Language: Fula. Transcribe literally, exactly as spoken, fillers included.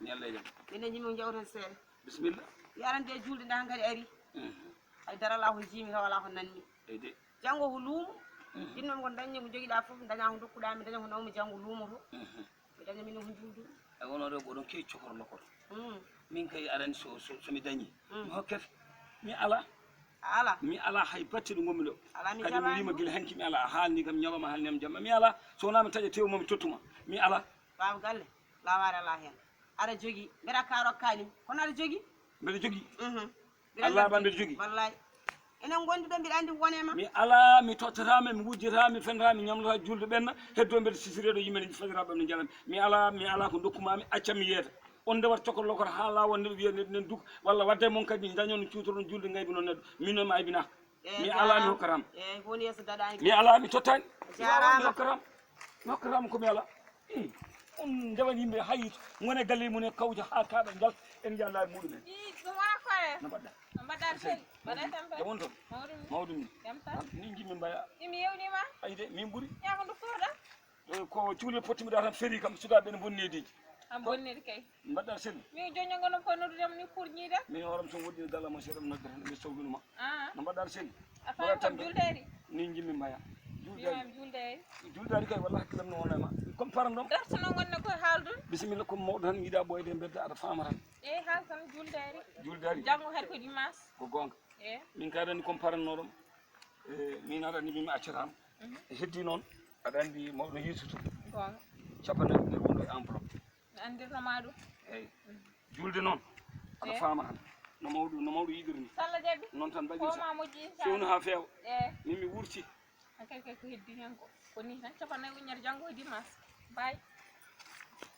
Ñalla e jam. Minen ñimi o jawten seeɗa. Bisimilla. Yarande e julde nde hankadi ari. Hay dara alaa ko jiimi taw alaa ko nanmi. Eyde. Janngo ko luumo. Jinnoomi ko dañde ko jogiɗaa fof, dañaa ko ndokkuɗaa mi, daña ko nawmi janngo luumo to. Mi daña minen ko juuldumi. E wono rewɓe oɗon kewi cokor lokor. Mm. Min kay arani so so so mi dañi. Mm. Mi hokkete. Mi ala. A ala. Mi ala hay batte ɗo ngonmi ɗo. Ala mi Kadi mi jaɓaani wiima ɗum. Gila hanki mi ala. A haalni kam ñalawma haalni am jamma. Mi ala. So wonaa mi taƴa tew mo mi tottuma. Mi ala. Baaba galle, laawaare alaa heen. Aɗa jogii, mbeɗa ka rokkaani, kono aɗa jogii. Mbeɗa jogii. Mhm. Allah ba mbeɗa jogii. Wallay. Enen ngondi ɗo mbiɗa anndi wone ma. Mi ala, mi tottata, mi wujjata, mi fenata, mi ñamlata julde ɓenna, heddo mbeɗa sisire ɗo yimɓe ne fajira ɓam ne jalam. Mi ala, mi ala ko dokkuma mi acca mi yeeta. On ndewat cokor lokor ha laawol neɗɗo wiya neɗɗo nen duk walla wadde mon kadi dañon cuutoron julde ngaybi non neɗɗo. Min non mi aybina. Mi ala mi hokkatam. E woni yeeso daɗaani. Mi ala mi tottani. Jaaraama. Mi hokkatam. Mi hokkatam ko mi ala. Eh, on ndewan yimɓe hay ngone galle mum e kawja ha kaɗa ngal en jalla e muɗum en. Ii, ɗum wona koye. No mbaɗɗa? No mbaɗɗa sel? Mbaɗa tampere. Jam on toon? Mawɗum. Mawɗum ni. Jam tan. Ni jimmi mbaya. Imi yewnima. Ayde min ɓuri. Yaa ko ndu koɗa? Eh, ko cuuli pottimi ɗa tan feri kam sukaɓe ne bonni e deji. Am bonniri kay. Mbaɗɗa sel. Mi joño ngono ko noddude mi pour ñiida. Min horam so woɗɗi dalla mo seeɗa mi noddata mi sowlunuma. Ah. No mbaɗɗa sel? A faami ko juldeeri? Ni jimmi mbaya. Juldeeri. Mimam juldeeri. Juldeeri kay wallahi hakkilam no wona ma. Comme parent ɗon. Dartano ngonno koye haaldude. Bisimilla comme mawɗo tan yiɗa ɓooyde mbedda aɗa faama tan. Eyi haal tan juldeeri. Juldeeri. Janngo kadi ko dimanche. Ko goonga. Eyi. Min kay aɗa anndi comme parent noɗon. Eh, min aɗa anndi min mi accatama. E heddi noon aɗa anndi mawɗo yeesutu. Goonga. Capanɗe ɗiɗi wonɗo e enveloppe. Mi anndirno ma ɗum. Eyyi. Julde noon. Aɗa Eh. Faama tan. No mawɗo no mawɗo yiɗiri ni. So Allah jaɓi. Noon tan Ko mbaɗirta. ma moƴƴi Fewnu inchallah. Ha feewa. Eyi. Min mi wurti. Hankadi kay ko heddi heen ko. Ko ni tan capanɗe nayi uñere janngo ko dimanche. Baay.